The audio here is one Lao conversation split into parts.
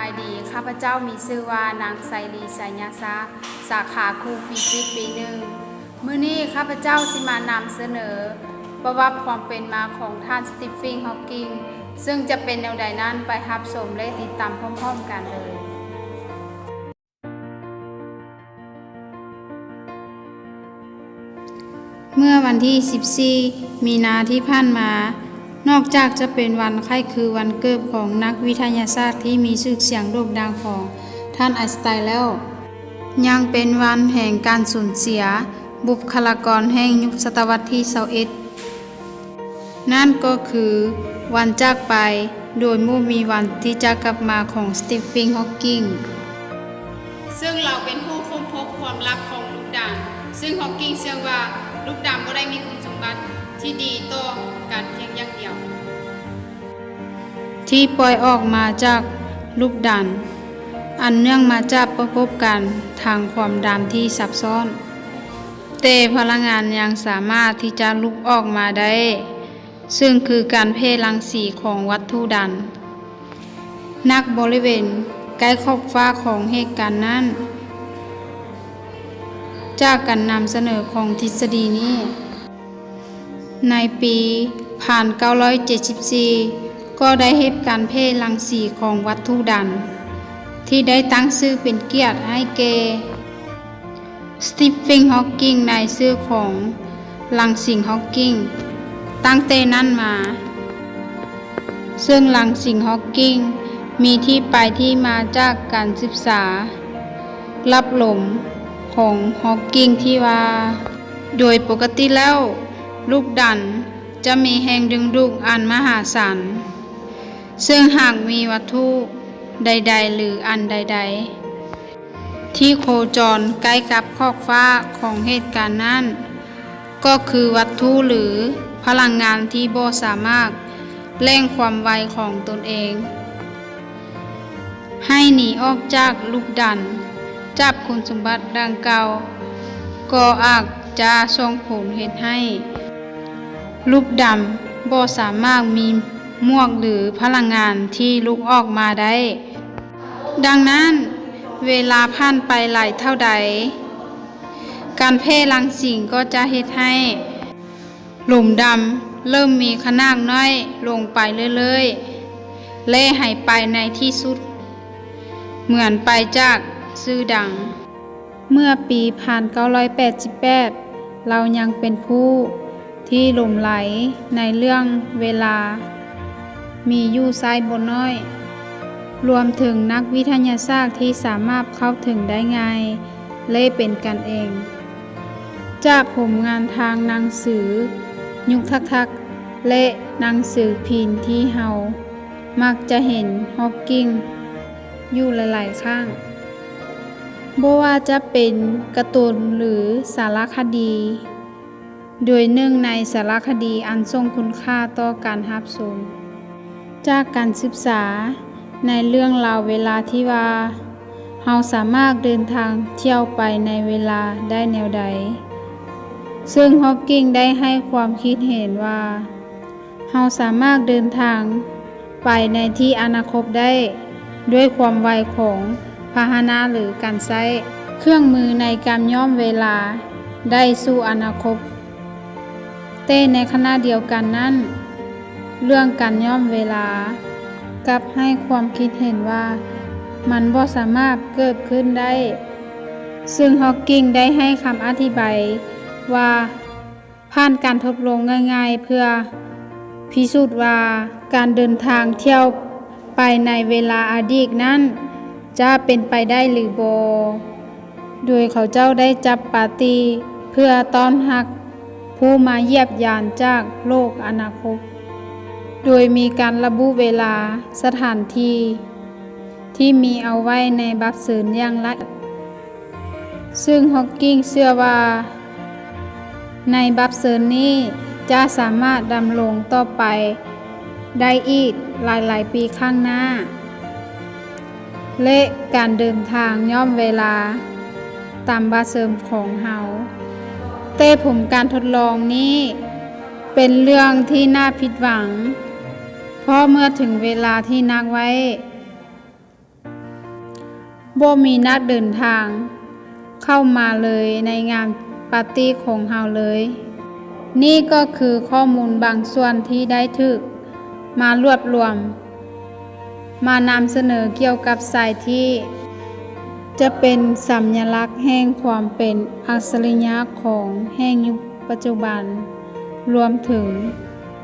ສະບາຍດີ, ຂ້າພະເຈົ້າມີຊື່ວ່າ ນາງ ໄຊລີ ໄຊຍະຊາດ, ສາຂາຄູຟີຊິກປີໜຶ່ງ. ມື້ນີ້ຂ້າພະເຈົ້າຊິມານຳສະເໜີປະຫວັດຄວາມເປັນມາຂອງທ່ານ ສະຕິບເຟີງ ຮອກກິງ, ເຊິ່ງຈະເປັນແນວໃດນັ້ນ, ໄປຮັບຊົມ ແລະ ຕິດຕາມພ້ອມໆກັນເລີຍ. ເມື່ອວັນທີສິບສີ່ ມີນາທີ່ຜ່ານມາ, ນອກຈາກຈະເປັນວັນຄ້າຍຄືວັນເກີດຂອງນັກວິທະຍາສາດທີ່ມີຊື່ສຽງໂດ່ງດັງຂອງທ່ານໄອນສະໄຕນແລ້ວ, ຍັງເປັນວັນແຫ່ງການສູນເສຍບຸກຄະລາກອນແຫ່ງຍຸກສະຕະວັດທີຊາວເອັດ. ນັ້ນກໍຄືວັນຈາກໄປໂດຍບໍ່ມີວັນທີ່ຈະກັບມາຂອງ ສະຕິບເຟີງ ຮອກກິງ, ເຊິ່ງລາວເປັນຜູ້ຄົ້ນພົບຄວາມລັບຂອງລູກດັນ, ເຊິ່ງ ຮອກກິງ ເຊື່ອວ່າລູກດັນບໍ່ໄດ້ມີຄຸນສົມບັດທີ່ດີຕໍ່ການພຽງຢ່າງດຽວ ທີ່ປ່ອຍອອກມາຈາກລູກດັນ, ອັນເນື່ອງມາຈາກປະກົບການທາງຄວາມດັນທີ່ຊັບຊ້ອນ, ແຕ່ພະລັງງານຍັງສາມາດທີ່ຈະຫຼຸບອອກມາໄດ້, ເຊິ່ງຄືການແຜ່ລັງສີຂອງວັດຖຸດັນ ໜັກບໍລິເວນໃກ້ຂອບຟ້າຂອງເຫດການນັ້ນ. ຈາກການນຳສະເໜີຂອງທິດສະດີນີ້, ໃນປີພັນເກົ້າຮ້ອຍເຈັດສິບສີ່ ກໍໄດ້ເຮັດການແຜ່ລັງສີຂອງວັດຖຸດັນ ທີ່ໄດ້ຕັ້ງຊື່ເປັນກຽດໃຫ້ແກ່ ສະຕິບເຟີງ ຮອກກິງ ໃນຊື່ຂອງລັງສີ ຮອກກິງ ຕັ້ງແຕ່ນັ້ນມາ, ເຊິ່ງລັງສີ ຮອກກິງ ມີທີ່ໄປທີ່ມາຈາກການສຶກສາລັບລົມຂອງ ຮອກກິງ ທີ່ວ່າ ໂດຍປົກກະຕິແລ້ວ ລູກດັນຈະມີແຮງດຶງດູດອັນມະຫາສານ, ເຊິ່ງຫາກມີວັດຖຸໃດໆ ຫຼື ອັນໃດໆ ທີ່ໂຄຈອນໃກ້ກັບຂອບຟ້າຂອງເຫດການນັ້ນ, ກໍຄືວັດຖຸ ຫຼື ພະລັງງານທີ່ບໍ່ສາມາດເລັ່ງຄວາມໄວຂອງຕົນເອງໃຫ້ໜີອອກຈາກລູກດັນ. ຈາກຄຸນສົມບັດດັ່ງກ່າວ ກໍອາດຈະສົ່ງຜົນເຮັດໃຫ້ລູກດັນບໍ່ສາມາດມີໝວກ ຫຼື ພະລັງງານທີ່ຫຼຸບອອກມາໄດ້. ດັ່ງນັ້ນ, ເວລາຜ່ານໄປຫຼາຍເທົ່າໃດ, ການແຜ່ລັງສີກໍຈະເຮັດໃຫ້ ຫຼຸມດຳເລີ່ມມີຂະໜາດນ້ອຍລົງໄປເລື້ອຍໆ ແລະ ຫາຍໄປໃນທີ່ສຸດ ເໝືອນໄປຈາກຊື່ດັງ. ເມື່ອປີພັນເກົ້າຮ້ອຍແປດສິບແປດ ລາວຍັງເປັນຜູ້ທີ່ຫຼົງໄຫຼໃນເລື່ອງເວລາມີຢູ່ໃຊ້ບໍ່ໜ້ອຍ, ລວມເຖິງນັກວິທະຍາສາດທີ່ສາມາດເຂົ້າເຖິງໄດ້ງ່າຍ ແລະ ເປັນກັນເອງ. ຈາກຜົນງານທາງໜັງສືຍຸກທັກໆ ແລະ ໜັງສືພິມທີ່ເຮົາມັກຈະເຫັນຮອກກິງຢູ່ຫຼາຍໆຄັ້ງ, ບໍ່ວ່າຈະເປັນກາຕູນ ຫຼື ສາລະຄະດີ, ໂດຍໜຶ່ງໃນສາລະຄະດີອັນຊົງຄຸນຄ່າຕໍ່ການຮັບຊົມ. ຈາກການສຶກສາໃນເລື່ອງລາວເວລາທີ່ວ່າ ເຮົາສາມາດເດີນທາງທ່ຽວໄປໃນເວລາໄດ້ແນວໃດ, ເຊິ່ງຮອກກິງໄດ້ໃຫ້ຄວາມຄິດເຫັນວ່າ ເຮົາສາມາດເດີນທາງໄປໃນທີ່ອະນາຄົດໄດ້ດ້ວຍຄວາມໄວຂອງພາຫະນະ ຫຼື ການໃຊ້ເຄື່ອງມືໃນການຍ້ອນເວລາໄດ້ສູ່ອະນາຄົດ. ແຕ່ໃນຂະນະດຽວກັນນັ້ນ, ເລື່ອງການຍ້ອນເວລາກັບໃຫ້ຄວາມຄິດເຫັນວ່າມັນບໍ່ສາມາດເກີດຂຶ້ນໄດ້, ເຊິ່ງຮອກກິງໄດ້ໃຫ້ຄຳອະທິບາຍວ່າ ຜ່ານການທົດລອງງ່າຍໆ ເພື່ອພິສູດວ່າການເດີນທາງທ່ຽວໄປໃນເວລາອະດີດນັ້ນຈະເປັນໄປໄດ້ຫຼືບໍ່. ໂດຍເຂົາເຈົ້າໄດ້ຈັດປາຕີ້ເພື່ອຕ້ອນຮັບຜູ້ມາຢ້ຽມຢາມຈາກໂລກອະນາຄົດ, ໂດຍມີການລະບຸເວລາ, ສະຖານທີ່ທີ່ມີເອົາໄວ້ໃນບັດເຊີນຢ່າງລະອຽດ, ເຊິ່ງຮອກກິງເຊື່ອວ່າໃນບັດເຊີນນີ້ຈະສາມາດດຳລົງຕໍ່ໄປໄດ້ອີກຫຼາຍໆປີຂ້າງໜ້າ. ແລະ ການເດີນທາງຍ້ອນເວລາຕາມບັດເຊີນຂອງເຮົາ. ແຕ່ຜົນການທົດລອງນີ້ເປັນເລື່ອງທີ່ໜ້າຜິດຫວັງ, ເພາະເມື່ອເຖິງເວລາທີ່ນັດໄວ້, ບໍ່ມີນັກເດີນທາງເຂົ້າມາເລີຍໃນງານປາຕີ້ຂອງເຮົາເລີຍ. ນີ້ກໍຄືຂໍ້ມູນບາງສ່ວນທີ່ໄດ້ຖືກມາລວບລວມ ມານຳສະເໜີກ່ຽວກັບຊາຍທີ່ຈະເປັນສັນຍາລັກແຫ່ງຄວາມເປັນອັດສະລິຍະຂອງແຫ່ງຍຸກປັດຈຸບັນ, ລວມເຖິງ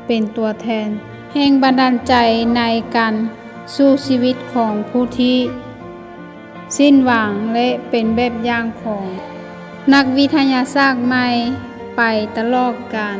ເປັນຕົວແທນແຮງບັນດານໃຈໃນການສູ້ຊີວິດຂອງຜູ້ທີ່ສິ້ນຫວັງ ແລະ ເປັນແບບຢ່າງຂອງນັກວິທະຍາສາດໃໝ່ໄປຕະຫຼອດການ.